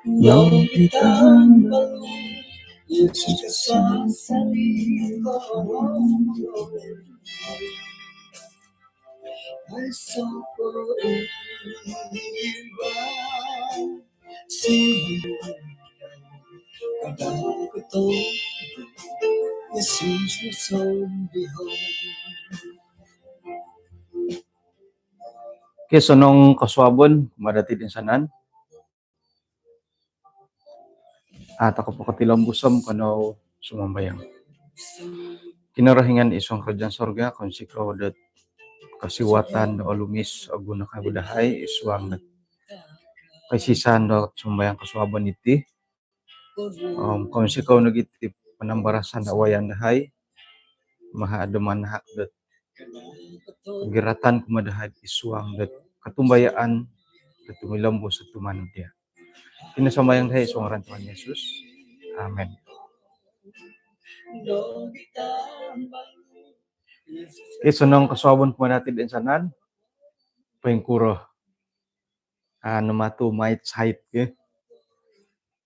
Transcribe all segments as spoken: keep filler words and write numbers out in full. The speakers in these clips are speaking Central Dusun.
Okey, osonong kosuabon kumaa dati toinsanan. Ah, tokou potilombus om kanou sumambayang. Kinorohingan id suang kerajaan sorga, kounsikou dot kosiwatan do olumis oguno kawagu dahai id suang dot koisisan dot sumambayang kosuabon iti. Om kounsikou nogi ti panambarasan dot wayan dahai. Maha do manahak dot kagiratan kumaa dahai id suang dot kotumbayaan dot tumilombus dot tumanud dia. Iti no sambayang dahai id suang ngaran Tuhan Yesus. Amin. Okey, osonong kosuabon kumaa dati toinsanan. Poingkuro? Anu matu mait sait ke.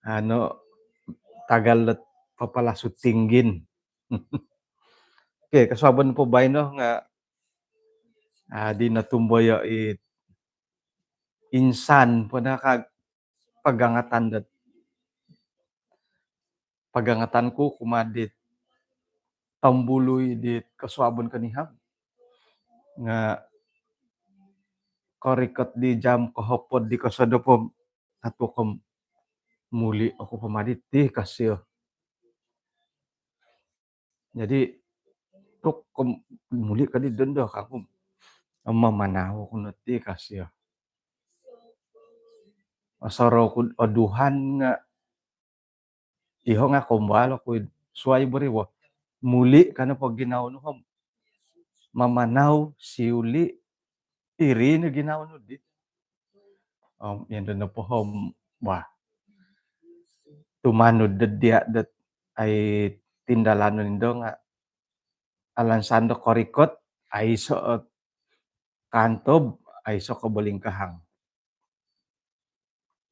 Anu tagal dot papalasu tinggin. Okey, kosuabon po baino nga, ah, di notumboyo i insan po no ka pagangatan dot pagangatan ku kumaa dit tombului dit kosuabon konihab. Nga korikot di jam kohopod di kosodop om, atu kom muli oku po madi ti kasio. Jadi, tuk kom muli kadi dondo kaku. Mamanau oku no ti kasio. Osorou ku oduhan nga iho nga kombal oku suai bori wo. Muli kano po ginawo nu om mamanau siuli iri no ginawo nu di. Om, yando nopo om, wah. Tumanud do dia dot ai tindalanon indo nga alansan do korikot, aiso kantob, aiso kobolingkahang.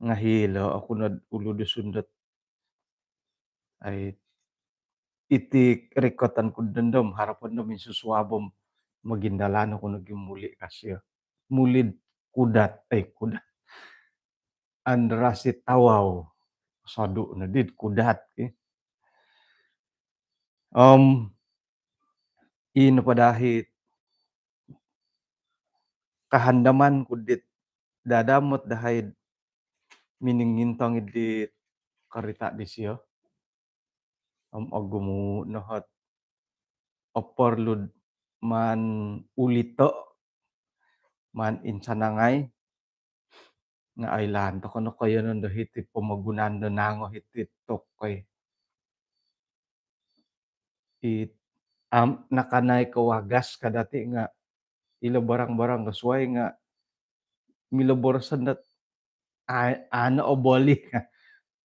Nga hilo oku no ulu Dusun dot ai iti rikoton ku dondo om harapon do minsusuab om mogindalan oku nogi muli kasio. Muli kudat, eh, kudat. Andrasi tawau. Sodu no di kudat, eh. Om, ino po dahai kahandaman ku dit dadamot dahai miningintong di korita disio. Om ogumu no ot oporlu do maan ulito, maan insanangai, nga oilaan tokou no koiyonon do hiti pomogunan do nango hiti tokoi. I, am, nakanai ko wagas ka dati nga ilo barang-barang do suai nga milo boroson dot a-, ano oboli.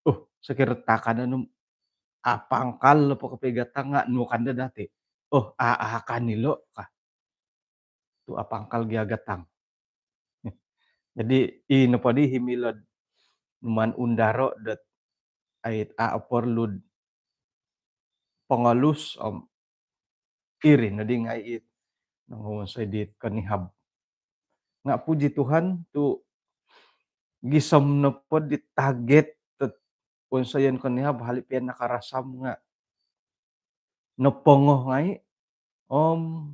Uh, sokiro takanon om apangkal po kopio gatang nga nu kan do dati. Oh, a-, akan ilo ka. Tu apangkal gia gatang. Jadi, ino po di himilo do maan undaro dot ai a oporlu do pongolus om iri no di ngai it nongowonsoi dit konihab. Nga puji Tuhan tu gisom nopo di target dot wonsoyon konihab hali pia nakarasam nga nopongo ngai om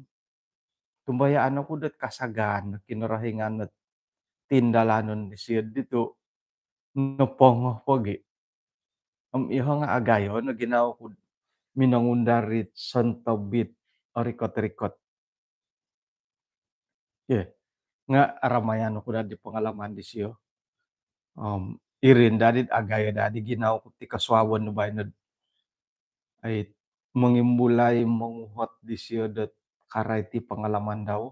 tumbayaan oku dot kasagaan Kinorohingan dot tindalanon disio ditu nopongo pogi. Om iho nga agayo no ginawo ku minongundar it sontob it orikot-rikot. Ye, nga aramayan oku dadi pengalaman disio. Om iri no dadi agayo dadi ginawo ku ti kosuabon do baino. Ai, mongimbulai monguhot disio dot karai ti pengalaman dau.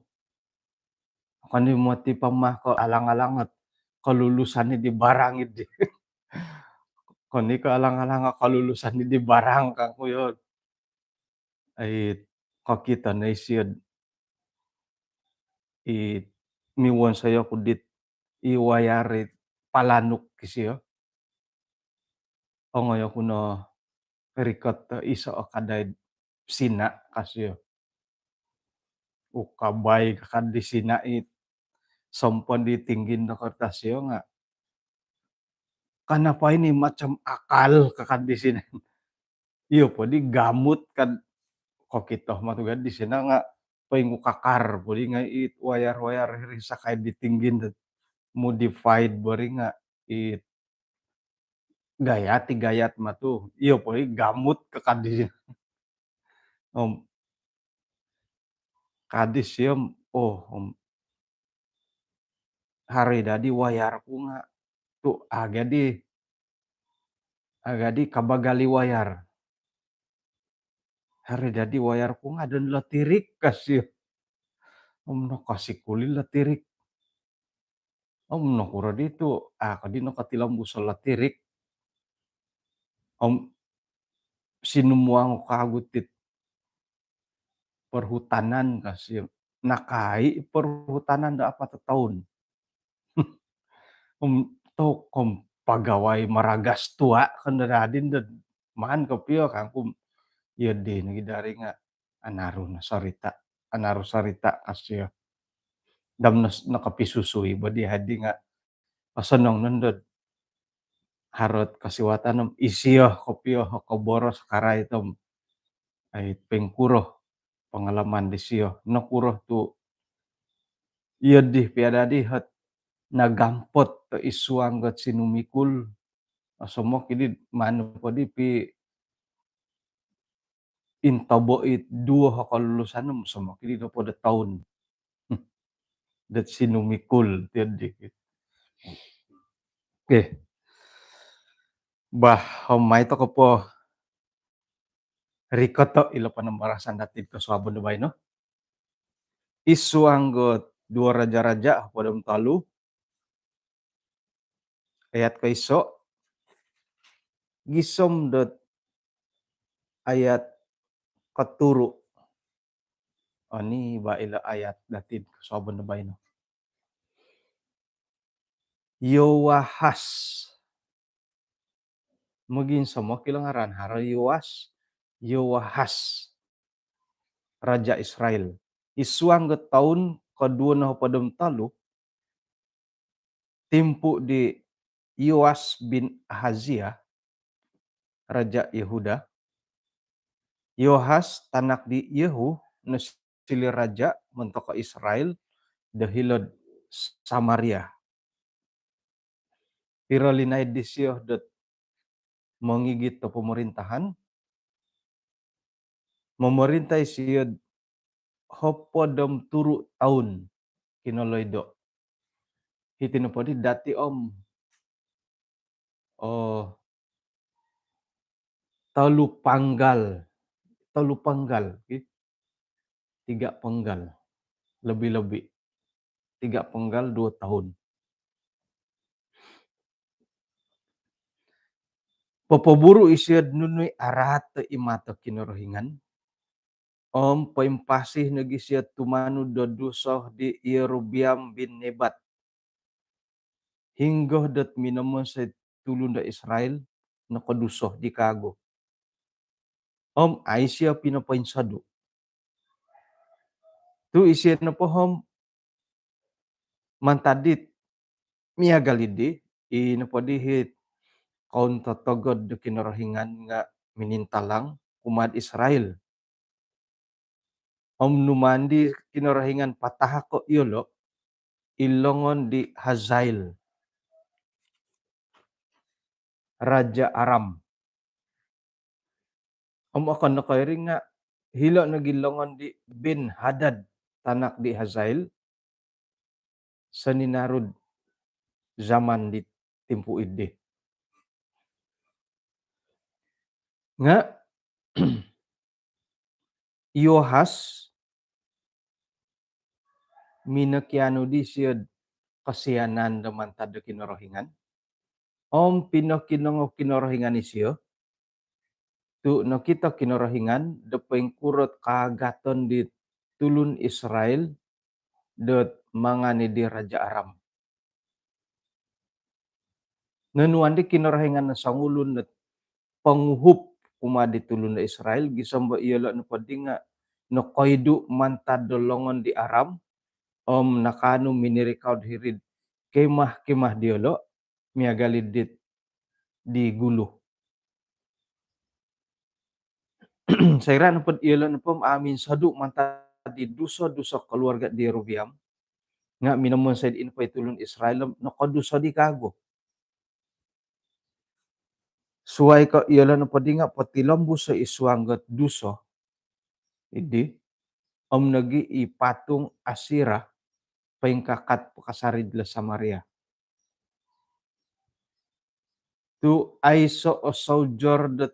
Okon i moti pama ko alang-alang ot kelulusan di barang idi. Okon i ko alang-alang ot kelulusan di barang kangku yo. Ai, kokito no isio i miwonsoi oku dit i wayar i palanuk isio. ongoi oku no rikot do iso o kadai Sina, ka sio. Ukabai kakad di Sina it sompon di tinggin do kortas sio nga, "Kenapa ini macam akal?" kakad di Sina. Iyo po di gamut kad kokito matu gad di Sina nga poingkukakar po di nga it wayar-wayar iri sakai di tinggin do modified bo ri nga it gayat i gayat matu. Iyo po i gamut kakad di Sina. Om, ka di sio om, oh, om, haro i dadi wayar ku nga tu agadi, agadi kabagal i wayar. Haro i dadi wayar ku nga don lotirik, ka sio. Om nokosikul i lotirik. Om nokuro di tu, ah, ka di nokotilombus o lotirik. Om sinumuang kagu tit perhutanan, ka sio. Nakai perhutanan do apat o toun. Om tok om pagawai maragas tua kan dadin do maan kopio kangku. Iyo di nogi dari nga anaru no sorita, anaru sorita, ka sio. Dam nos-, nokopisusui bo di hadi nga osonong nondo. Haro ot kosiwatan om isio kopio o koboros karai tom. Ai, poingkuro pengalaman disio, nokuro tu iyo di pia dadi ot nagampot do id suang dot sinumikul. Osomok i di manu po di pi intobo it duo o kolulusan om osomok i di nopo do toun dot sinumikul tiyo di. Okey. Bah, om mai toko po rikoto ilo panambarasan dati id kosuabon do baino. Id suang dot Dua Raja-Raja hopod om tolu, ayat koiso gisom dot ayat koturu. Oni bah ilo ayat dati id kosuabon do baino. Yoahas. Moginsomok ilo ngaran, haro Yoas, Yoahas, raja Israel. Id suang dot toun koduo nohopod om tolu, timpu di Yoas bin Ahazia, raja Yehuda, Yoahas tanak di Yehu nosiliu raja montok Israel do hilo'd Samaria. Piro linaid disio dot mongigit do pomorintahan? Momorinta isio hopod om turu toun kinoloido. Hiti nopo di dati om, oh, tolu panggal, tolu panggal, okey. Tiga panggal, lebih-lebih. Tiga panggal dua toun. Popoburu isio do nunu i araat do i mato Kinorohingan, om poimpasi nogi isio tumanud do duso di Yerobeam bin Nebat, hinggo dot minomonsoi tulun do Israel nokoduso di kagu. Om a' isio pinopoinsodu. Tu isio nopo om mantad dit miagal di, i nopo di it kountotogod do Kinorohingan nga minintalang kumaa'd Israel. Om numaan di Kinorohingan patahako iyolo id longon di Hazael, raja Aram. Om okon nopo iri nga hilo nogi longon di Ben-Hadad, tanak di Hazael, soninaru'd zaman di timpu dii. Nga Yoahas minokianu disio'd kosianan do mantad do Kinorohingan. Om pinokinongou Kinorohingan isio, tu nokito Kinorohingan do poingkuro ot kaagaton di tulun Israel dot mangan di raja Aram. Nonuan di Kinorohingan o songulun dot ponguhup kumaa di tulun do Israel, gisom do iyolo' nopo di nga' nokoidu' mantad do longon di Aram, om nakaanu minirikau do hiri'd kemah-kemah diyolo', miagal i dit di gulu. Soira' nopod iyolo' nopo om a' minsodu' mantad di duso-duso koluarga' di Yerobeam, nga' minomonsoi'd ino po i tulun Israel om nokoduso di kaagu. Suwai ko' iyolo' nopo di nga' potilombuso' i suang dot duso iddi, om nogi' i patung Asira poingkakat po kasari'd lo Samaria. Tu' aiso' o soujor dot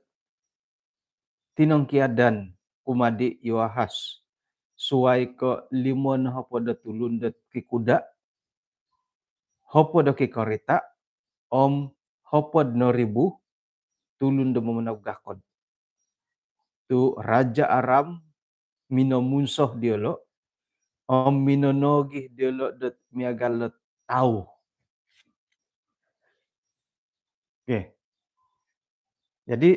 tinongkiadan kumaa di Yoahas, suwai ko' limo nohopod o tulun dot kikuda', hopod o kikorita', om hopod noribu tulun do momonogakod. Tu' raja' Aram minomunso diyolo', om minonogi diyolo' dot miagal dot tau. Okey. Jadi,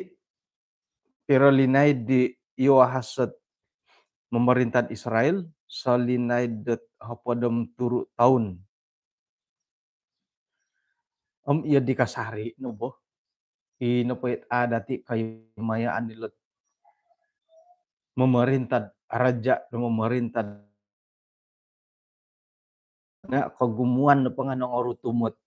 piro linaid di Yoahas dot momorinta'd Israel? Solinaid dot hopod om turu' toun. Om iyo di kasari' no bo. Ino po it a' dati' koimayaan ilot momorinta'd raja' do momorinta'd nga' kogumuan nopo nga' nongorutum ot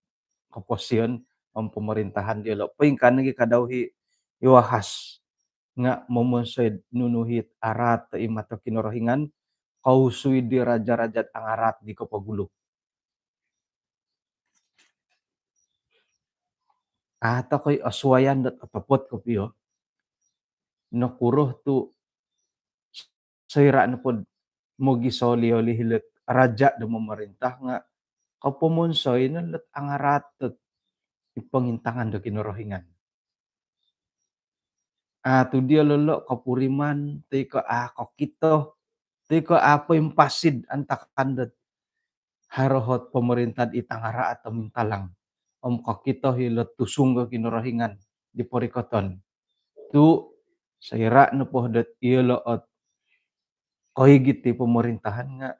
koposion om pomorintahan diyolo'. Poingkaa nogi' kadau hi Yoahas nga' momonsoi'd nunu hit araat do i mato Kinorohingan, kousui di raja-raja'd angaraat di kopogulu. A' tokoi osuayan dot otopot kopio. Nokuro tu' soira' nopod mogisooli-oli ilot raja' do momorintah nga' kopomonsoi no ilot angaraat dot i pongintangan do Kinorohingan. A' tu' diyolo' lo' kopuriman, toi ko' a' kokito, toi ko' a' poimpasi'd antakan dot haro hot pomorinta'd i tangaraat do mintalang. Om kokito ilo tusung do Kinorohingan di porikoton. Tu' soira' nopo dot iyolo' ot koigit di pomorintahan nga'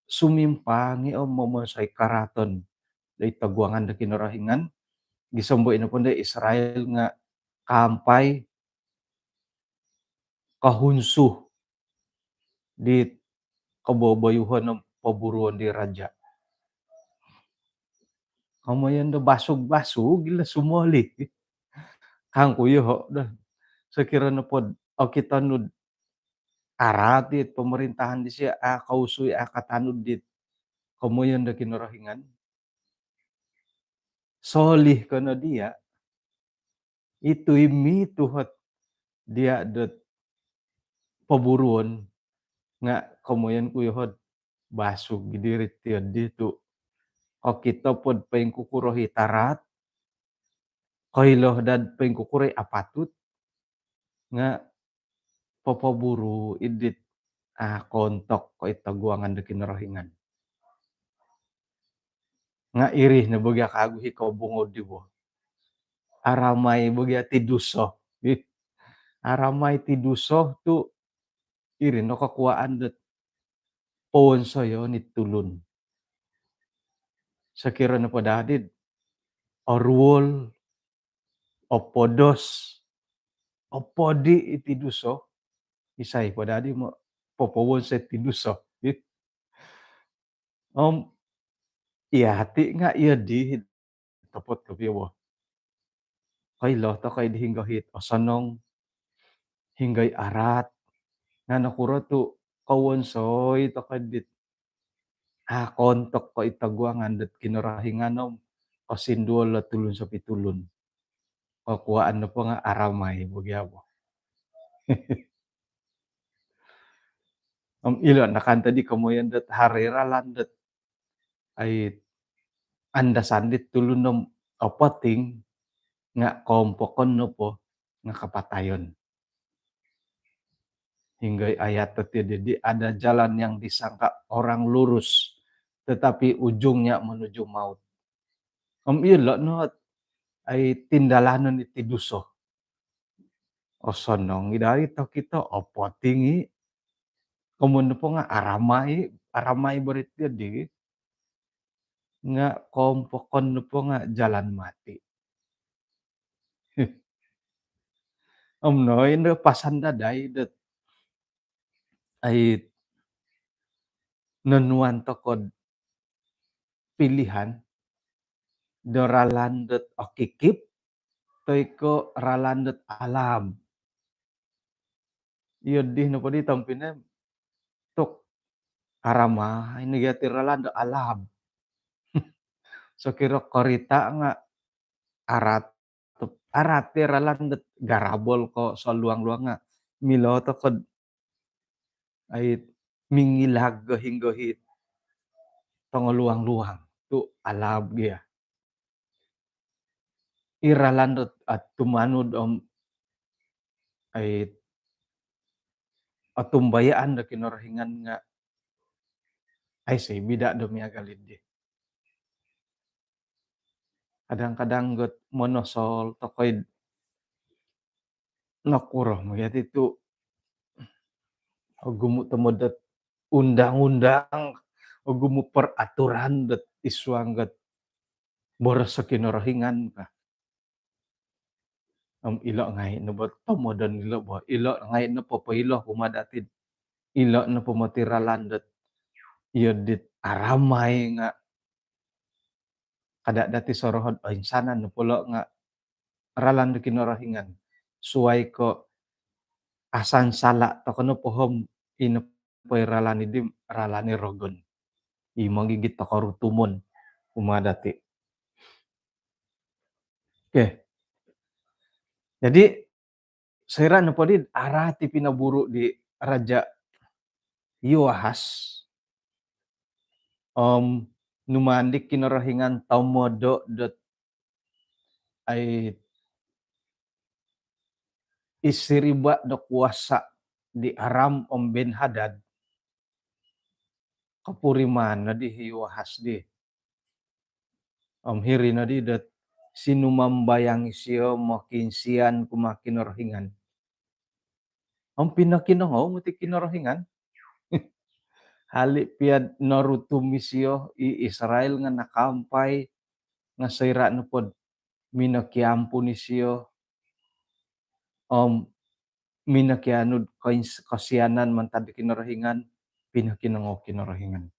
sumimpang i' om momonsoi karaaton do i toguangan do Kinorohingan. Gisom bo ino pondo Israel nga' kaampai kohunsu di koboboyuhon om poburuon di raja'. Komoyon do basug-basug ilo sumoli. Kangku iyoho' do. Sokiro nopod okito nu'd araat it pomorintahan disio, a' kousui, a' katanud dit komoyon do Kinorohingan, sooli ko no diya', itu i mituhot diya' dot poburuon nga' komoyon ku iyoho'd basug i diri tiyo'ddi tu' kokito pod poingkukuro i taraat, koilo dad poingkukuro i apatut, nga' popoburu i dit a' koontok ko' i toguangan do Kinorohingan. Nga' iri no bo gia kaagu i kobungou di bo. Aramai bo gia ti duso. Aramai ti duso tu' iri no kokuaan dot powonsoyon i tulun. Sokiro nopo dadi'd oruol, opodos, opodi' iti duso, isai po dadi mo popowonsoi ti duso? Om iyati' nga' iyo di otopot kopio bo. Koilo tokoi di hinggo hit osonong, hinggo i araat, nga' nokuro tu' kowonsoi tokoi dit a' koontok ko' i toguangan dot Kinorohingan om kosinduol o tulun sopitulun. Kokuaan nopo nga' aramai bo gia bo. Om ilo nakan tadi komoyon dot haro i ralan dot ai andasan dit tulun om opoting nga' koompokon nopo nga' kapatayon. Hinggo i ayat dot iyo di, ada jalan yang disangka orang lurus, tetapi ujungnya menuju maut. Om ilo no ai tindalanon iti duso. Osonong i dari tokito, opo tingi. Komun nopo nga aramai, aramai berit dia di. Nga kompokon nopo nga jalan mati. Om no indo pasan dadai dot ai nonuan tokod pilihan do ralan dot okikip toi ko ralan dot alab. Iyo dih nopo di tompinai tuk aramai nogi ati ralan dot alab. Sokiro korita nga arat, arat i ralan dot garabol ko soluang-luang nga milo tokod ai mingilag gohing-gohi tongoluang-luang tu alab gia. I ralan dot atumanud om ai otumbayaan do Kinorohingan nga ai sei bida do miagal di. Kadang-kadang got monosol tokoid nokuro magi ati tu ogumu tomod dot undang-undang, ogumu peraturan dot isuang got boros Kinorohingan ka. Om ilo ngai no bo tomodon ilo bo, ilo ngai no popoilo kumaa dati. Ilo no pomoti ralan dot iyo dit aramai nga kada dati sorohod oinsanan nopo lo nga ralan do Kinorohingan. Suai ko asan sala toko nopo om ino poi ralan di ralan i rogon. I mongigit toko rutumon kumaa dati. Okey. Jadi soira nopo di arati pinoburu di Raja Yoahas om numaan di Kinorohingan tomodo dot ai isiriba do kuasa di Aram om Ben Hadad, kopuriman no di Yoahas di. Om hiri no di dot sinumambayang isio mokiinsian kumaa Kinorohingan. Om pinokinongou moti Kinorohingan. Hali pia norutum isio i Israel nga nakaampai nga soira nopod minokiampun isio om minokianu do koins-, kosianan mantad Kinorohingan, pinokinongou Kinorohingan.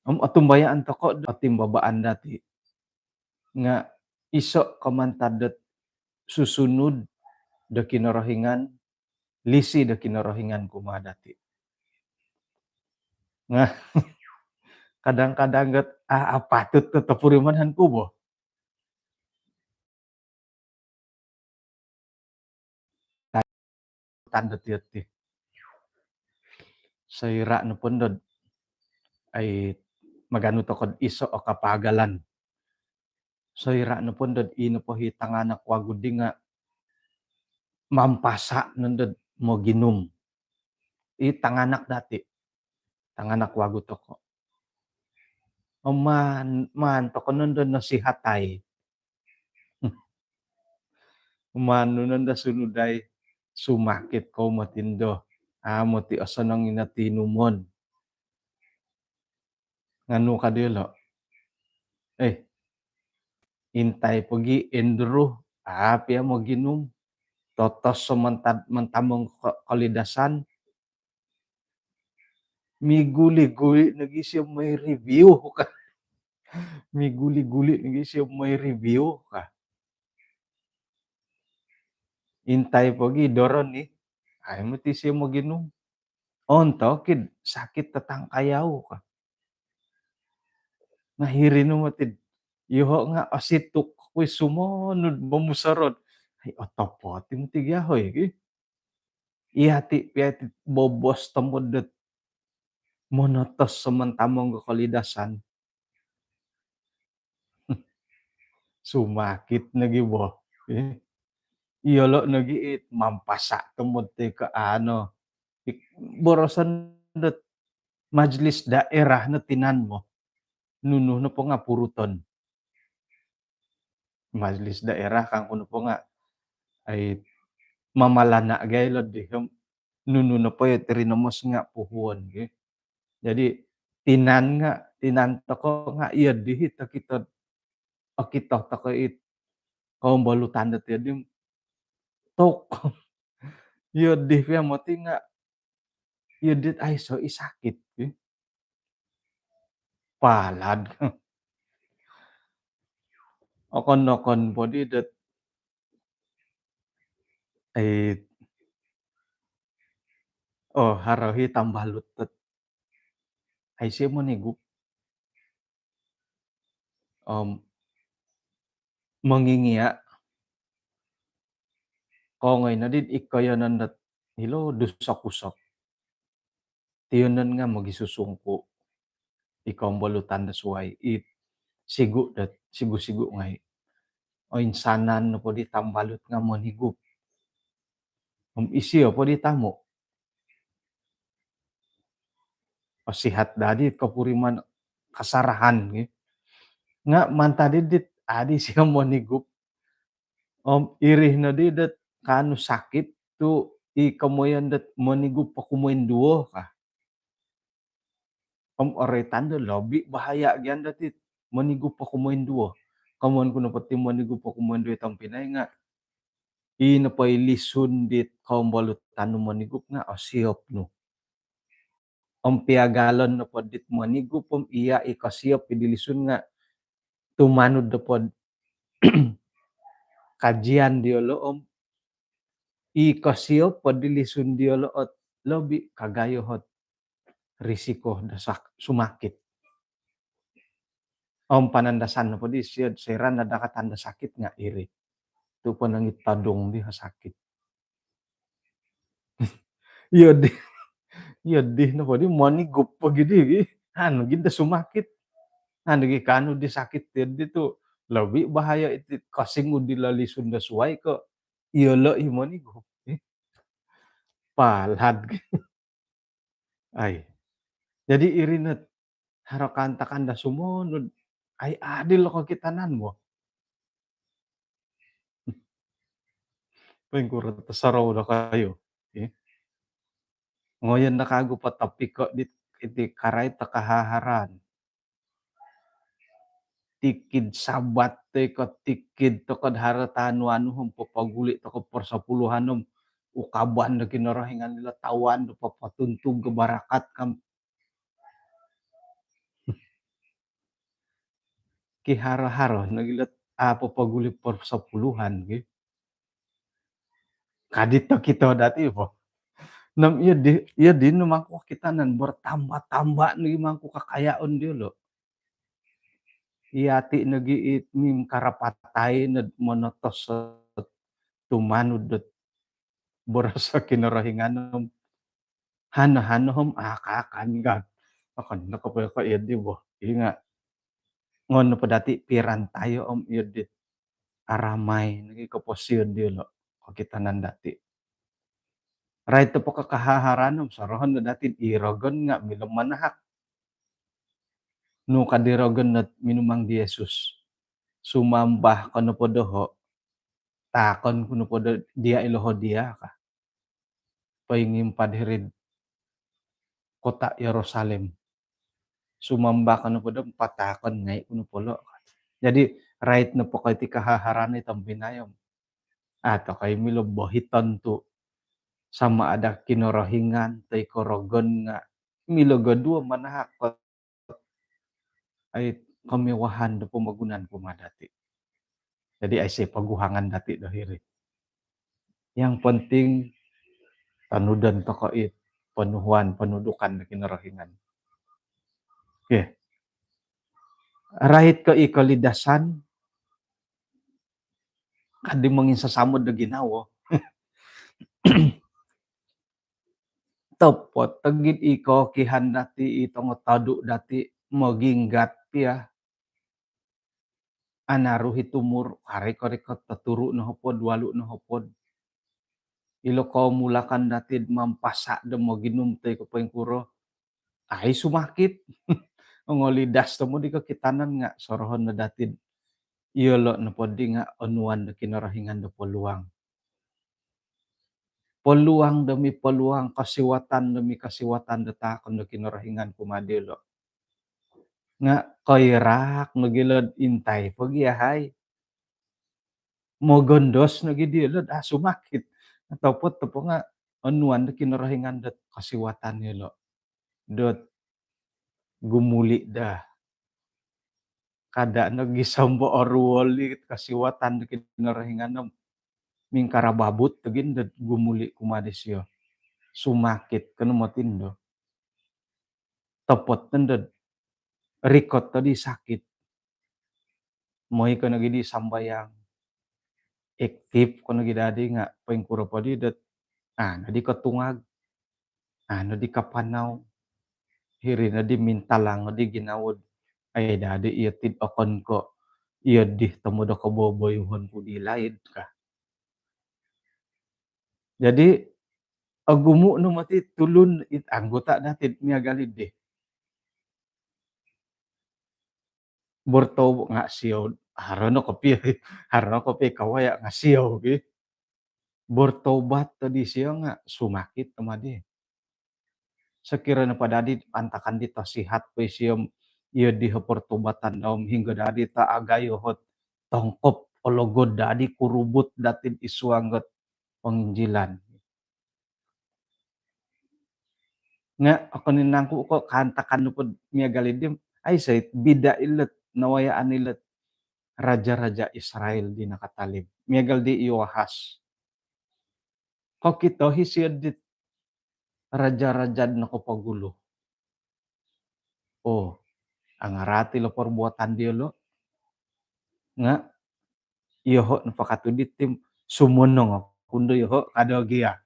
Om otumbayaan toko do otimbabaan dati nga iso ko mantad dot susunud do Kinorohingan, lisi do Kinorohingan kumaa dati. Nga kadang-kadang got ah, apatut do topurimanan ku bo. Tanda tiyo ti. Soira nopo ndo dot ai maganu toko do iso o kapagalan. Soira nopo ndo dot i nopo hi tanganak wagu di nga mampasa no ndo dot moginum. I tanganak dati. Tanganak wagu toko. Om maan, maan toko no ndo dot nasihatai. Maan nu no ndo dot sunudai, sumakit kou moti ndo. Amu ti osonong ino tinumon. Nganu ka dilo. Eh, intai pogi Andrew, a pia moginum. Totos so mantad, mantamong ko-, kolidasan. Miguli-guli nogi sio moi review ka. Miguli-guli nogi sio moi review ka. Intai pogi Doroni, ai moti sio moginum. Ontokid sakit tatangkayau ka. Nga hiri no moti do iyoho nga osituk kui sumonud momusorod. Ai otopot i moti gia hoi ki. Iya ti pia ti bobos tomod dot monotos so mantamong ko kolidasan. Sumakit nogi bo. Eh. Iyolo nogi it mampasa tomod ti ka ano. Ik-, boroson dot majlis daerah no tinan mo. Nunu nopo nga puruton. Majlis daerah kangku nopo nga ai mamalana' gai lo di, nunu nopo i tirinomos nga' puhuon gi. Jadi tinan nga', tinan toko' nga' iyo di i tokito, okito toko' i koombolutan dot iyo di tok. Iyo di pia moti nga' iyo dit aiso i sakit gi. Palad. Okon-okon po di dot ai, oh, haro hi tambalut dot aiso monigup. Om mongingia', kongoi nodi i koiyonon dot hilo dusok-usok. Tiyonon nga' mogisusungku' i koombolutan do suwai, i sigu' dot, sigu-sigu' ngai'. Oinsanan nopo di tambalut nga' monigup. Om isio po di tamu', osihat dadi kopuriman kasarahan gi. Nga' mantad di dit adi sio monigup. Om iri nodi dot kaanu sakit tu' i komoyon dot monigup po kumoinduo ka. Om oroitan do lobi bahaya' gia dati monigup po kumoinduo. Komoyon ku nopo ti monigup po kumoinduo i tompinai nga' i nopo i lisun dit koombolutan nu monigup nga' osiop nu. Om piagalon nopo dit monigup om iya' i kosiop i di lisun nga' tumanud nopo kajian diolo' om i kosiop po di lisun diolo' ot lobi kagayo ot risiko do sak-, sumakit. Om panandasan nopo di sio, soira' nadakatan do sakit nga' iri. Tu' po nangit todung di sakit. Iyo di, iyo di nopo di monigup po gi di gi. Anu gi do sumakit. Anu gi kaanu di sakit iyo di tu' lobi bahaya iti kosing udi lalisun do suwai ko' iyolo' i monigup. Palad gi. Ai. Jadi iri no haro kaantakan do sumonud. Ai adil o kokitanan bo. Poingkuro tosorou dokoyu. Ngoyon no kagu po topiko' dit iti karait do kahaharaan. Tikid Sabat toi ko' tikid toko'd haro taanu-anu om popoguli' toko' persepuluhan om ukaban do Kinorohingan ilo tawan do popotuntug do barakat kam. Kiharo-haro nogi' lot a' popoguli' persepuluhan gi. Kadi' tokito dati' po. Nom iyo di, iyo di no mangku kitanan bertambah-tambah nogi' mangku kakayaon diyolo'. Iyati' nogi' it mim karapatai nod monotos tumanud dot boros o Kinorohingan om hano-hano om aak-aakan kan. Okon no kopoyo ko' iyo di bo. Inga' ngono po dati' pirantayo' om iyo di aramai nogi' koposion diyolo' kokitanan dati'. Rait nopo ko' kahaharaan om sorohon no dati'd i rogon nga' milo manahak. Nu kadi rogon not minumang di Yesus. Sumambah ko nopo doho', taakon ku nopo do diya' ilo ho diya' ka. Poingimpad hiri'd kota Yerusalem. Sumambah ko nopo do pataakon ngai' ku nopo lo' ka. Jadi rait nopo ko iti kahaharaan i tompinai om a' toko' i milo bohiton tu' sama ada Kinorohingan toi ko' rogon nga' milo goduo manahak ko ai kemewahan do pomogunan kumaa dati'. Jadi aiso poguhangan dati' do hiri. Yang penting tonudon toko' i ponuhuan, ponudukan do Kinorohingan. Okey. Rait ko i kolidasan kadi' monginsasamod do ginawo. Topot togid i kokihan dati', i tongotodu' dati' moginggat piya. Anaru hi tumur, karikot-rikot, toturu' nohopod, walu' nohopod. Ilo komulakan dati'd mampasa' do moginum toi ko' poingkuro. Ai sumakit. Ongolidas tomod i kokitanan nga' sorohon no dati'd iyolo' nopoddi nga' onuan do Kinorohingan do poluang. peluang demi peluang, kosiwatan demi kosiwatan do taakon do Kinorohingan kumaa diolo. Nga koirak nogi lo'd intai po gia, hai. Mogondos nogi diolo'd, ah, sumakit. Otopot nopo nga onuan do Kinorohingan dot kosiwatan yolo dot gumuli daa. Kada nogi sombo oruol i kosiwatan do Kinorohingan om mingkarababut nogi dot gumuli kumaa disio. Sumakit ko no moti ndo. Otopot nondo dot rikot no di sakit. Mooi ko nogi di sambayang. Aktif ko nogi dadi nga poingkuro po di dot, ah, nodi kotungag. Ah, nodi kapanau. Hiri nodi mintalang di ginawo dot, ai, dadi iyo tid okon ko iyo di tomod o koboboyuhon ku di laid ka. Jadi, ogumu no moti tulun it anggota dati miagal di. Bertobat nga siou, haro no kopio, haro no kopio kawaya nga siou, ki. Bertobat to disio nga sumakit tomod i. Sokiro nopo dadi antakan di tosihat po isio om iyo di pertobatan om hinggo dadi tagayo ot tongkop ologod dadi kurubut dati id suang dot penginjilan. Nga okon i nangku ko kaantakan nopo miagal di om, aiso it bida ilo dot nawayaan ilo dot raja-raja Israel di nakatalib. Miagal di Yoas. Kokito isio dit raja-raja nokopogulu. Oh, angarat ilo perbuatan diolo. Nga, iyoho nopo katu di tim sumonong oku ndo iyoho ka do gia.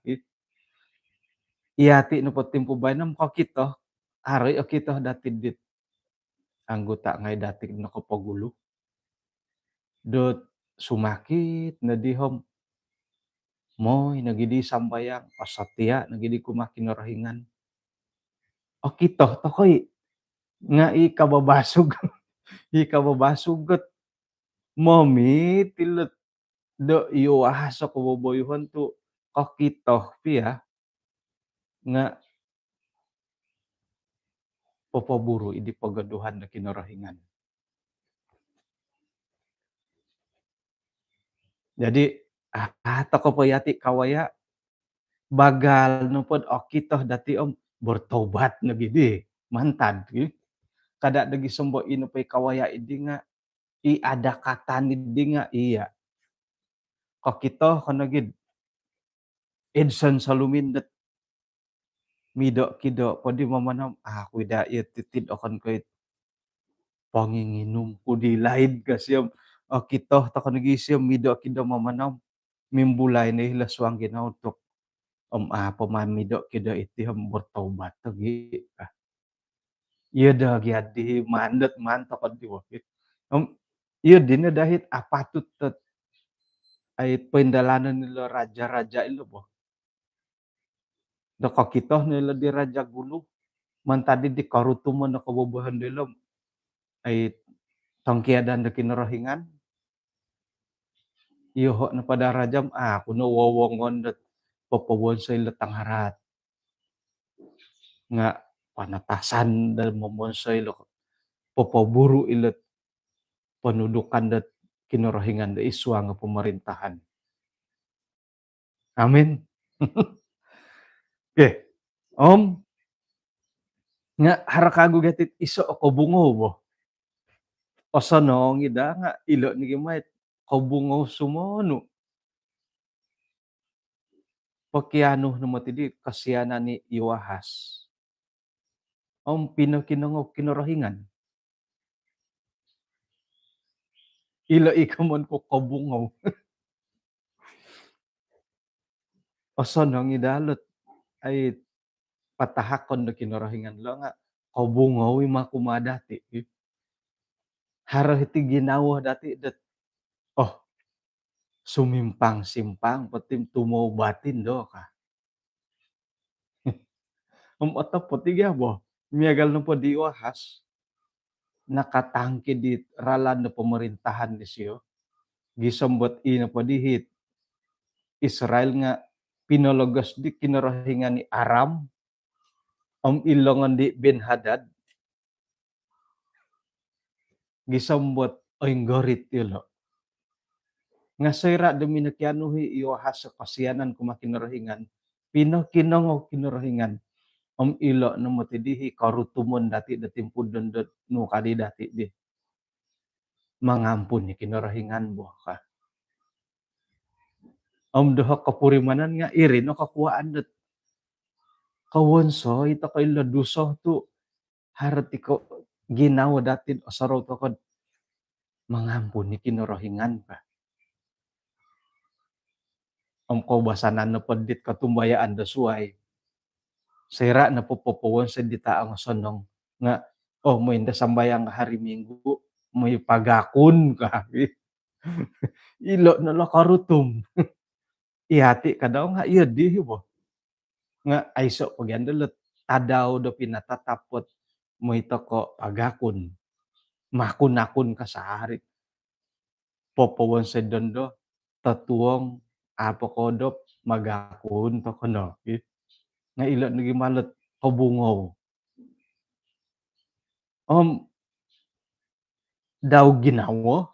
Iti nopo timpu baino om kokito, haro i okito dati dit anggota ngai dati nokopogulu dot sumakit nodi om mooi nogi di sambayang, osetia nogi di kumaa Kinorohingan. Okito tokou i nga i kababasug, i kababasug ot momit ilo dot Yoas o koboboyuhon tu kokito pia nga popoburu i di pogoduhan do Kinorohingan. Jadi, ah, tokou po yati kawaya, bagal nopo dot okito dati om bertobat nogi di mantad, ki. Kada nogi sombo ino po i kawaya di nga i adakatan di nga iya. Kokito ko nogi Edson Salumin dot mido-kido po di mamanau om, ah, aku ida iyo titid okon ko it ponginginum ku di laid ka sio om. Okito tokou nogi sio mido-kido mamanau om mimbulai no ilo suang ginawo tu om, ah, po mamido-kido iti om bertobat nogi ka. Iyo do gia di maan dot maan tokou di bo. Om iyo dino dahit apatut dot ai poindalanon ilo raja-raja ilo bo. Do kokito no ilo di raja gulu mantad di korutumon o koboboyuhon diolo om ai tongkiadan do Kinorohingan. Iyoho nopo do raja om, ah, aku no wowongon dot popowonsoi ilo tangarat. Nga panatasan do momonsoi ilo, popoburu ilo ponudukan dot Kinorohingan do id suang pemerintahan. Amin. Okey. Om nga haro kagu gia ti iso o kobungou bo. Osonong i daa nga ilo nogi mai kobungou sumonu. Pokianu no moti di kosianan i Yoas om pinokinongou Kinorohingan. Ilo i komoyon ku kobungou. Osonong i daa lo dot ai patahakon do Kinorohingan lo nga kobungou i ma kumaa dati. Haro iti ginawo dati dot, oh, sumimpang-simpang po ti om tumaubat indo ka. Om otopot i gia bo. Miagal nopo di Yoas, nakatangki di ralan do pemerintahan disio. Gisom dot i nopo di it Israel nga pinologos di Kinorohingan i Aram om i longon di Benhadad gisom dot oinggorit iyolo'. Nga' soira' do minokianu i Yoahas o kosianan kumaa Kinorohingan, pinokinongou Kinorohingan om ilo' no moti di i korutumon dati' do timpu dondo nu kadi dati' di. Mangampun i Kinorohingan bo ka. Om doho' kopurimanan nga' iri no kokuwaan dot kowonsoi toko' ilo duso tu' haro ti ko ginawo dati' osorou toko' mangampun i Kinorohingan ka. Om koubasanan nopo dit kotumbayaan do suwai, soira' nopo popowonsoi dit a' ongosonong nga', oh, moi ndo sambayang hari Minggu, moi pagakun ka. Ilo' no lo korutum. Iyati' kadau nga' iyo di bo. Nga' aiso' po gia ndo lo tadau do pinatatap dot moi toko' pagakun. Makun-akun ka sahari. Popowonsoi dondo, totuong, a' po koodop, magakun toko' no. Nga' ilo' nogi malot kobungou. Om dau ginawo,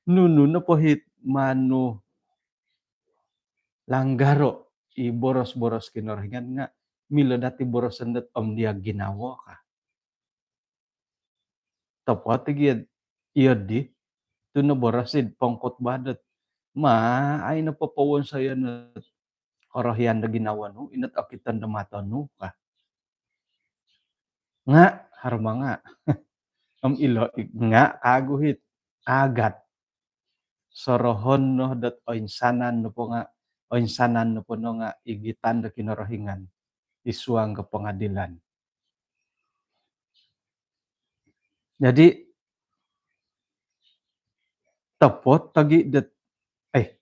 nunu nopo it manu langgaro' i boros-boros Kinorohingan nga' milo dati' boroson dot om diya' ginawo ka. Topot i gia iyo di, tu' noboros id pongkhotbah dot, ma, ai nopo powonsoyon ot korohian do ginawo nu, ino ot okiton do mato nu ka. Nga', haro ma nga'. Om ilo' i nga' kagu it agat. Sorohon no dot oinsanan nopo nga', oinsanan nopo no nga' igitan do Kinorohingan i suang do pengadilan. Jadi, topot lagi dot, eh,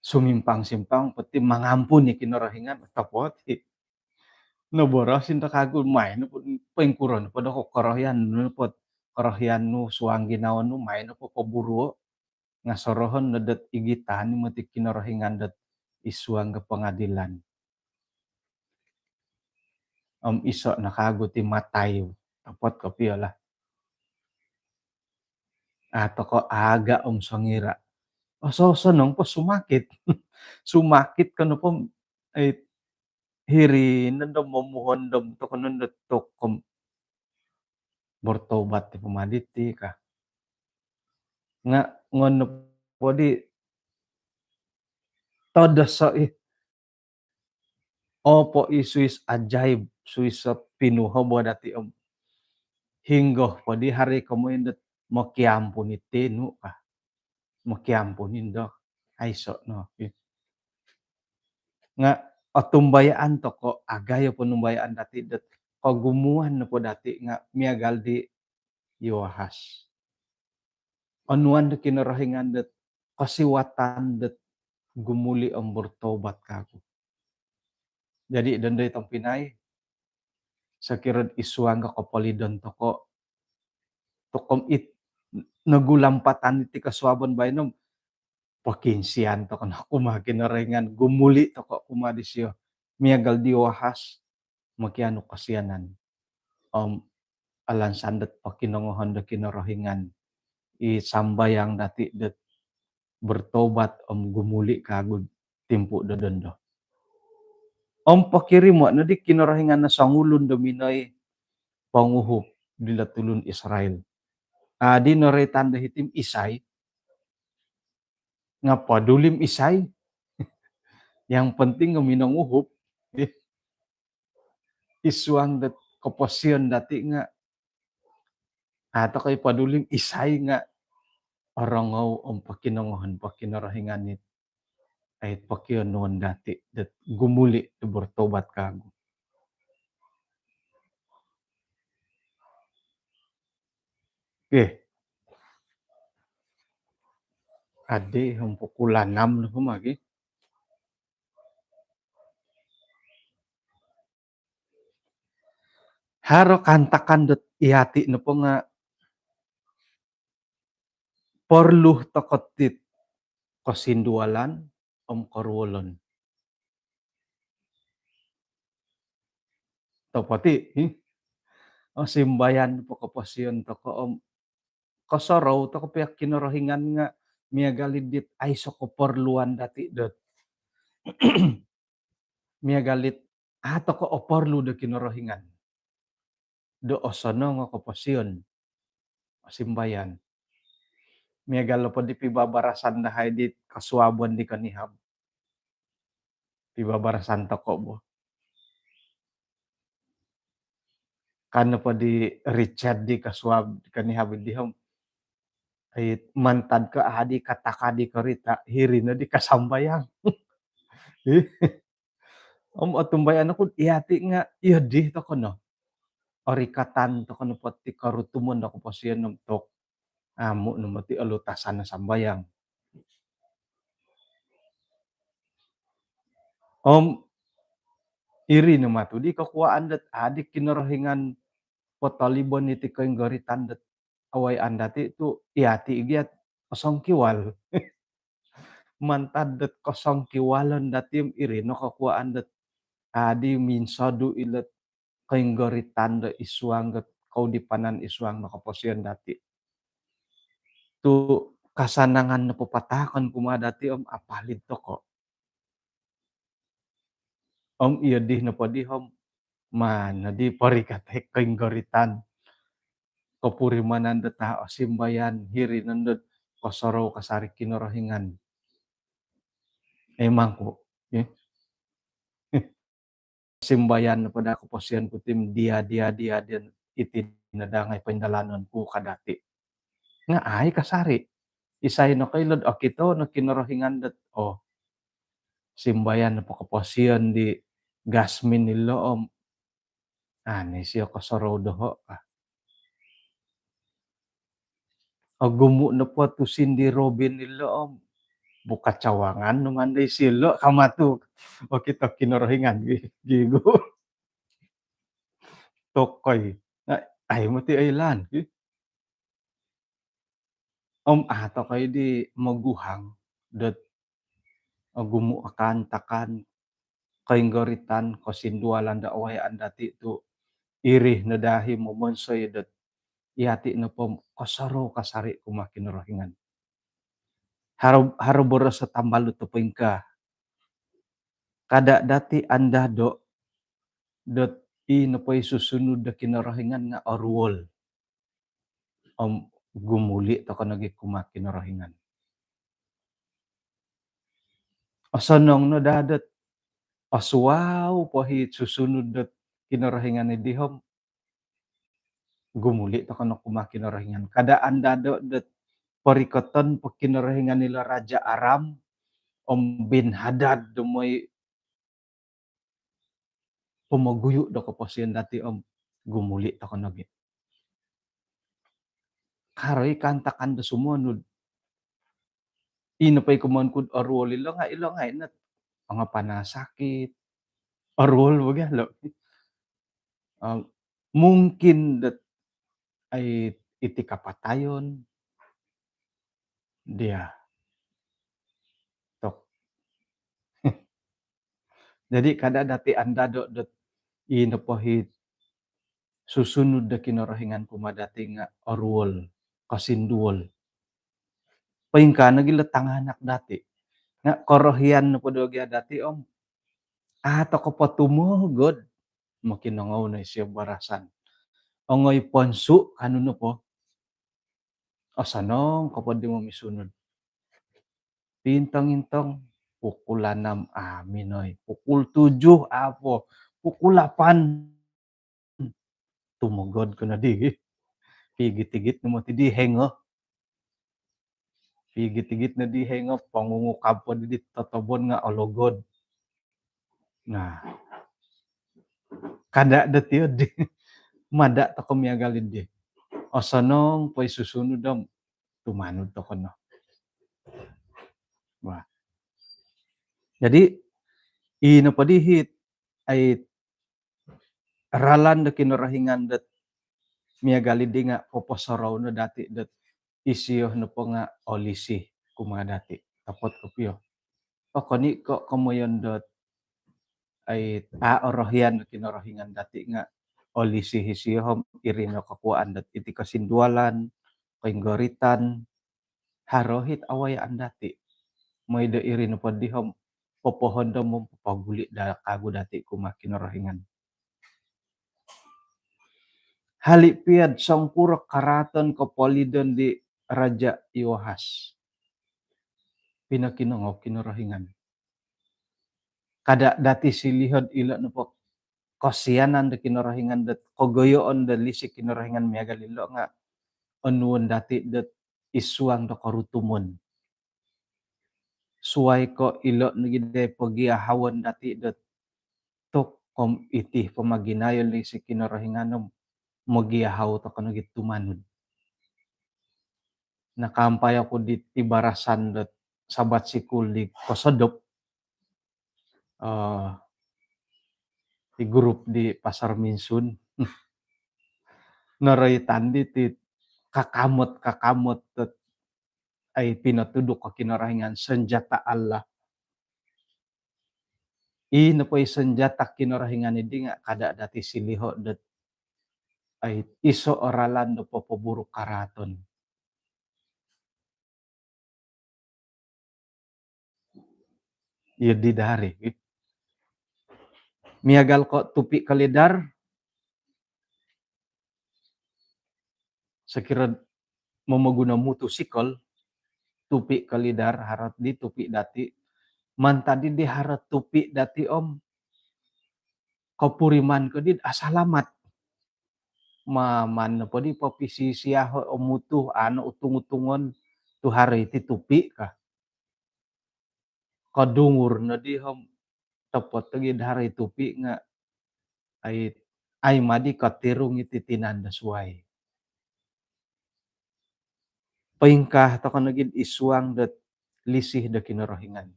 sumimpang-simpang po ti mangampun i Kinorohingan, topot i. Noboros i ndo kagu, mai nopo, poingkuro nopo do korohian nu nopo, korohian nu suang ginawo nu, mai nopo poburuo', nga' sorohon no dot igitan i moti Kinorohingan dot i suang do pengadilan. Om iso' no kagu ti matai, topot kopio lah. A' toko' aga' om songira'. Ososonong po sumakit. Sumakit ko nopo, eh, hiri nondo momuhondom toko' nondo tokom bertobat ti poma diti ka. Nga' ngono po di todoso' i. Opo i suis ajaib, suis ot pinuhobo dati' om. Hinggo po di hari komoyon dot mokiampun iti nu ka. Mokiampun indo, aiso' no. Nga' otumbayaan toko', agayo ponumbayaan dati' dot kogumuan nopo dati' nga' miagal di Yoahas. Onuan do Kinorohingan dot kosiwatan dot gumuli' om bertobat kagu. Jadi, dondo i tompinai, sokiro id suang do kopolidon toko', tokom it nogulampatan iti kosuabon baino, pokiinsian toko' no kumaa Kinorohingan, gumuli' toko' kumaa disio. Miagal di Yoahas, mokianu kosianan. Om alansan dot pokinongohon do Kinorohingan i sambayang dati' dot bertobat om gumuli' kagu timpu do dondo. Om pokirimo' no di Kinorohingan no songulun do minoi ponguhup dilo tulun Israel. A, di noroitan do hiti om isai, nga' podulim isai. Yang penting nga' minonguhup. Id suang dot koposion dati' nga' a' toko' i podulim isai nga' orongou om pokinongohon po Kinorohingan it, ai, pokionuon dati' dot gumuli' do bertobat kagu. Okey. Adi, om pukul anam nopo magi. Haro kaantakan dot iyati' nopo nga' porlu toko' dit kosindualan om koruolon. Topoti, hi. Osimbayan po koposion toko om kosorou toko pia Kinorohingan nga miagal i dit aiso koporluan dati dot miagal it a toko oporlu do Kinorohingan do osonong o koposion, osimbayan. Miagal nopo di pibabarasan dahai di kosuabon di konihab. Pibabarasan toko bo. Kan nopo di Richard di kosuab di konihab di om, ai, mantad ko adi kataka di korita, hiri no di kasambayang. Om otumbayaan oku, iyati nga iyo di toko no. Orikatan toko nopo ti korutumon do koposion om tok. Amu no moti olutasan no sambayang. Om iri no matu di kokuaan dot adi Kinorohingan potolibon iti koinggoritan dot awai andati tu iyati giat osongkiwal. Mantad dot kosongkiwalon dati om iri no kokuaan dot adi minsodu ilot koinggoritan do isuang dot koudipanan isuang no koposion dati. Tu kasanangan no papatahakon kumaa dati om apalid toko. Om iyo di nopo di om maan no di porikatai koinggoritan. Kopurimanan dot a osimbayan hiri nondo kosorou kasari Kinorohingan. Emang ku, eh? Simbayan nopo da koposion ku ti om dia, dia, dia, dia, iti no da ngai poindalanon ku kadati. Nga ai kasari. Isai no koilo dot okito no Kinorohingan dot, oh, simbayan nopo koposion di Gasmin ilo om ani sio kosorou doho ka. Ogumu nopo tusin di Robin ilo om buka cawangan no mandai silo ka matu. Okito Kinorohingan gi-, gigu. Tokoi. Ai moti oilaan gi. Om a tokoi di moguhang dot ogumu o kaantakan, koinggoritan, kosindualan do awayaan dati tu iri no dahi momonsoi dot iyati nopo kosorou kasari kumaa Kinorohingan. Haro, haro boros o tambalut o poingkaa. Kada dati andado dot i nopo i susunud do Kinorohingan nga oruol om gumuli toko nogi kumaa Kinorohingan. Osonong no daa dot osuau po i susunud dot Kinorohingan i di om gumuli toko no kumaa Kinorohingan. Kada andado dot porikoton po Kinorohingan ilo Raja Aram om Bin Hadad do moi pomoguyu do koposion dati om gumuli toko nogi. Karoi kaantakan do sumonud. Ino po i komoyon kud oruol ilo nga, ilo nga inat. Ongo panasakit. Oruol bo gia lo. Om mungkin dot ai iti kapatayon. Dia. Tok. Jadi kada dati andado dot i nopo i susunud do Kinorohingan kumaa dati nga oruol, kosinduol. Poingkaa nogi lo tanganak dati. Nga korohian nopo do gia dati om a toko po tumogod mokinongou no isio barasan. Ongoi ponsu kanu nopo. Osonong ko po di momisunud. Pintong-intong, pukul anam, a minoi. Pukul tujuh, apo. Pukul lapan, tumogod ko no di. Pigit-igit no moti di hengo. Pigit-igit no di hengo, pongungukab po di totobon nga ologod. Nah. Kada dati di. Mada toko miagal di. Osonong po i susunud om tumanud toko no. Wah. Jadi i nopo di it ai ralan do Kinorohingan dot miagal di nga poposorou no dati dot isio nopo nga olisi kumaa dati. Topot kopio. Okon i ko komoyon dot ai, a' orohian Kinorohingan dati' nga' olisi isio om iri no kokuaan dot iti kosindualan, koinggoritan, haro it awayaan dati'. Moi do iri nopo di om popohondom om popoguli' daa kagu dati' kumaa Kinorohingan. Hali' piya'd songkuro karaaton kopolidon di Raja' Yoas, pinokinongou Kinorohingan. Kada' dati' silihod ilo' nopo kosianan do Kinorohingan dot kogoyoon do lisi Kinorohingan miagal ilo' nga' onuon dati' dot isuang do korutumon. Suwai ko' ilo' nogi dai pogiahawon dati' dot tok om iti pomoginayon lisi Kinorohingan om mogiahau toko' nogi tumanud. Nakaampai oku di tibarasan dot Sabat Sikul di kosodop, eh, di grup di Pasar Minsun. Noroitan diti kakamot-kakamot dot ai pinotuduk o Kinorohingan, senjata Allah. I nopo i senjata Kinorohingan iddi nga' kada' dati' siliho' dot ai iso' o ralan do popoburuk karaaton. Iyo di dari. Miagal ko' tupi' kolidar, sokiro momoguno mutusikol, tupi' kolidar, haro di tupi' dati'. Mantad di haro tupi' dati' om kopuriman ko di asalamat. Maman nopo di popisisiaho' o mutu, ano utung-utungon tu haro iti tupi' ka. Kodungur no di om topot lagi do haro i tupi' nga' ai, ai madi kotirung iti tinan do suwai. Poingkaa toko' nogi isuang dot lisi do Kinorohingan.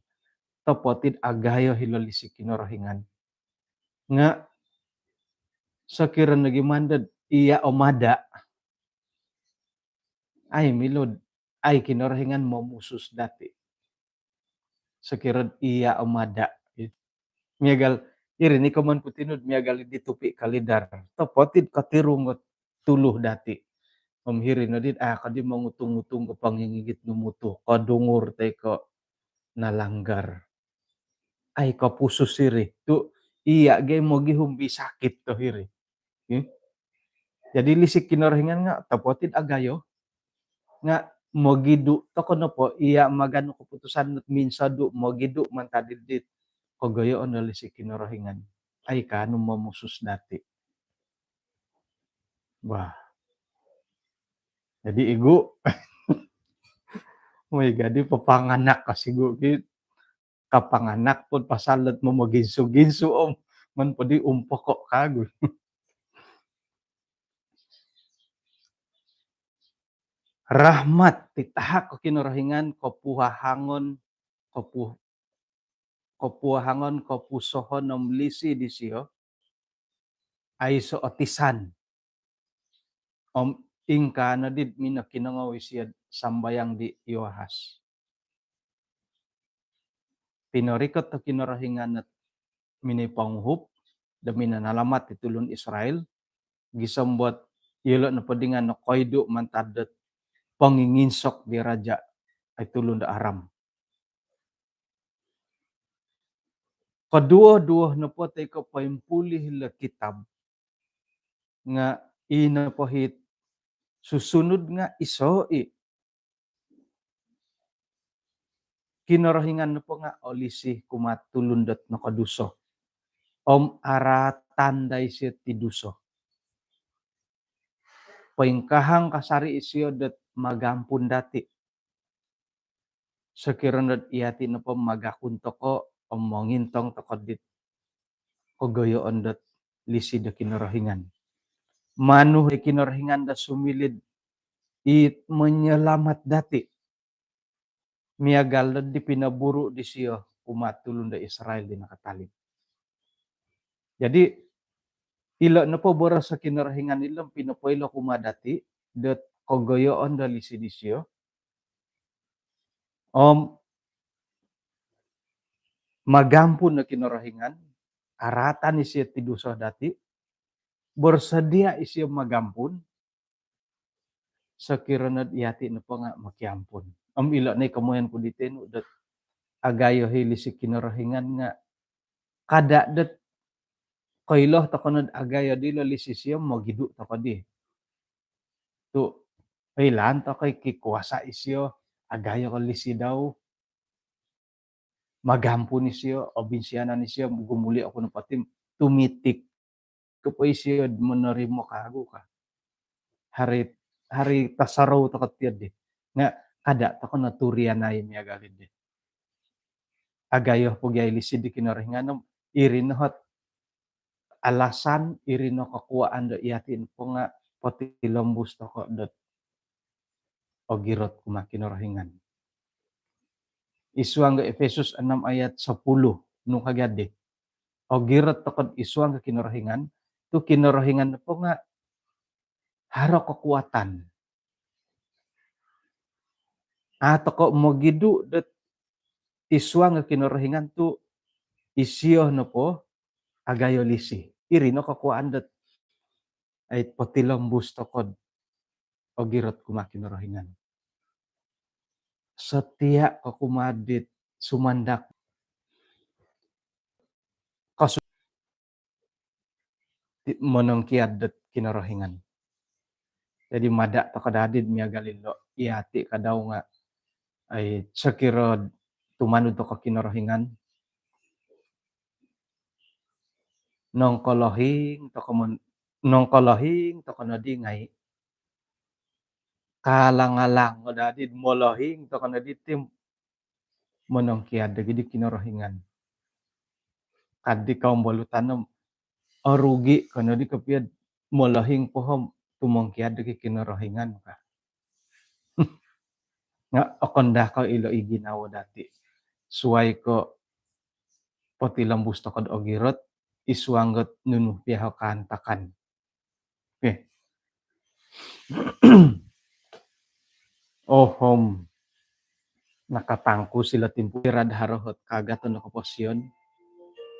Topot id agayo hilo lisi Kinorohingan. Nga' sokiro nogi mandad iya' o mada', ai milo'd ai Kinorohingan momusus dati'. Sokirod iya' o mada'. Miagal, iri ni komoyon ku tinu'd miagal di tupi' kolidar. Topot id kotirung o tulu dati'. Om hiri noddi, a' koddi mongutung-utung ko pongingigit nu mutu, kodungur toi ko' nalanggar. Ai kopusus iri. Tu' iya' gai mogihum bi sakit ko hiri. Hmm? Jadi lisi Kinorohingan nga' topot id agayo. Nga' mogidu' toko' nopo iya' maganu koputusan minsodu', mogidu' mantad id dit kogoyoon do lisi Kinorohingan. Ai kaanu momusus dati'. Wah. Jadi igu'. Moi gadi papanganak kasi igu' ki. Kapanganak pun pasal dot momoginsu-ginsu om. Man podi umpoko' kagu. Rahmat ti tahak o Kinorohingan kopuhahangon, kopu-, kopuhahangon, kopusohon om lisi disiyo, aiso' o tisan. Om ingkaa noddi'd minokinongou isiyo'd sambayang di Yoahas. Pinorikot o Kinorohingan ot minoponguhup do minanalamat di tulun Israel, gisom dot iyolo' nopo di nga' nokoidu' mantad dot ponginginsok di raja' ai tulun do Aram. Koduo-duo nopo toi ko' poimpulih lo kitab nga' ii nopo hit susunud nga' iso' i'. Kinorohingan nopo nga' olisi kumaa tulun dot nokoduso om araatan dai siyo ti duso. Poingkahang kasari' isiyo dot magampun dati'. Sokiro nod iyati' nopo magakun toko' om mongintong toko' dit kogoyoon dot lisi do Kinorohingan. Manu di Kinorohingan do sumiliu'd it menyelamat dati'. Miagal dot di pinoburu' disiyo kumaa tulun do Israel di nakatalib. Jadi, ilo' nopo boros o Kinorohingan ilo' pinopoilo kumaa dati' dot kogoyoon do lisi disiyo. Om magampun o Kinorohingan, araatan isio ti dusa dati, bersedia isio magampun, sokiro nod iyati nopo nga mokiampun. Om ilo no i komoyon ku di tinu dot agayo i lisi Kinorohingan nga kada dot koilo toko nod agayo dilo lisi sio, mogidu toko di. Tu oilaan toko i kikuasa isio, agayo ko lisi dau, magampun isio, obinsianan isio, gumuli oku nopo ti tumitik ko po isio monorimo kagu ka. Hari, hari tasarou toko tiad di. Nga kada toko no turianai miagal di. Agayo pogi ai lisi di Kinorohingan om iri no hot alasan, iri no kokuaan do iyati nopo nga potilombus toko dot ogirot kumaa Kinorohingan. Id suang do Efesus enam ayat sepuluh, nung kagaddi. Ogirot toko id suang do Kinorohingan, tu Kinorohingan nopo nga haro kekuatan. A toko mogidu dot id suang do Kinorohingan tu isio nopo agayo lisi. Iri no kekuatan dot ai potilombus toko dot ogirot kumaa Kinorohingan. Setia ko kumaa dit sumandak kosu-, ti-, monongkiad dot Kinorohingan. Jadi mada toko dadi miagal ilo iyati kadau nga ai sokiro tumanud toko Kinorohingan, nongkolohing toko mon-, nongkolohing toko nodi ngai. Kalang-alang ko dadi molohing toko nodi ti monongkiad dagi di Kinorohingan. Kadi kaum bolu tanom, orugi ko nodi kopio molohing po om tumongkiad dagi Kinorohingan ka. Nga okon daa ko ilo i ginawo dati. Suai ko potilombus toko dot ogirot id suang dot nunu pia o kaantakan. Okey. Ohom, nakatangkus ilo timpu irad haro hot kaagaton do koposion,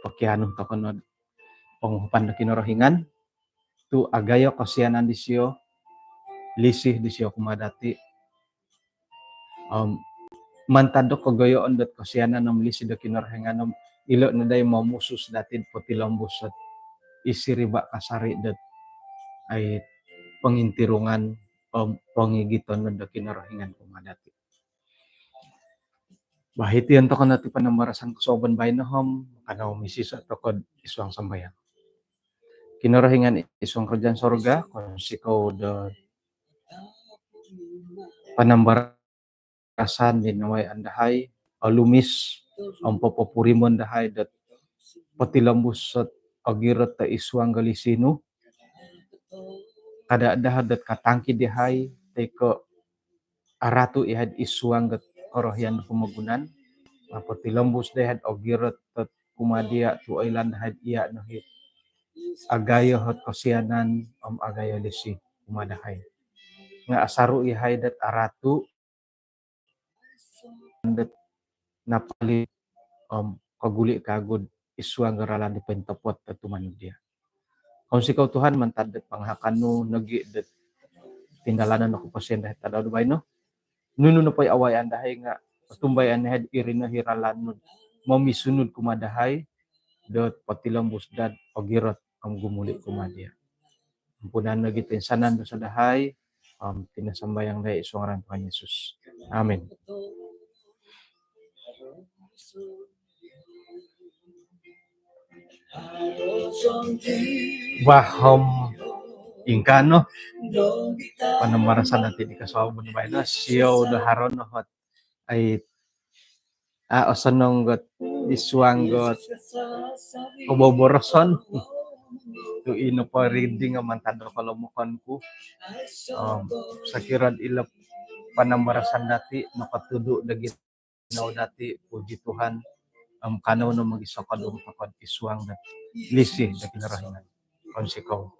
pokianu toko nod ponguhupan do Kinorohingan, tu agayo kosianan disio, lisi disio kumaa dati, om mantad do kogoyoon dot kosianan om lisi do Kinorohingan om ilo no dai momusus dati dot potilombus dot id siriba kasari dot ai pongintirungan om pongigiton do Kinorohingan kumaa dati. Bah, iti no toko no ti panambarasan kosuabon baino om, kanou misisa toko id suang sambayang. Kinorohingan id suang kerajaan sorga, kounsikou do panambarasan di nawayaan dahai, olumis om popopurimon dahai dot potilombus dot ogirot do id suang do lisi nu. Kada dahai dot katangki dahai toi ko aratu iyahai id suang dot korohian do pomogunan. Potilombus dahai dot ogirot dot kumaa dia tu oilaan dahai dot iya no it agayo hot kosianan om agayo lisi kumaa dahai. Nga asaru iyahai dot aratu dot napali om koguli kagu id suang do ralan di pointopot do tumanud dia. Kounsikou Tuhan mantad dot pangahakan nu nogi dot tindalanon do koposion dahai tadau do baino. Nunu nopo i awayaan dahai nga otumbayaan dahai iri no i ralan nu momisunud kumaa dahai dot potilombus dot ogirot om gumuli kumaa dia. Ampunan nogi toinsanan dosa dahai, om iti no sambayang dahai id suang ngaran Tuhan Yesus. Amin. Bah, om ingkaa no panambarasan dati di kosuabon baino, siou do haro no hot ai a osonong dot id suang dot koboboroson tu ino po reading mantad do kolomokon ku. Om sokiro ilo panambarasan dati nokotudu do ginawo dati, puji Tuhan, om kanou no mogisokodung toko id suang do lisi do Kinorohingan. Kounsikou.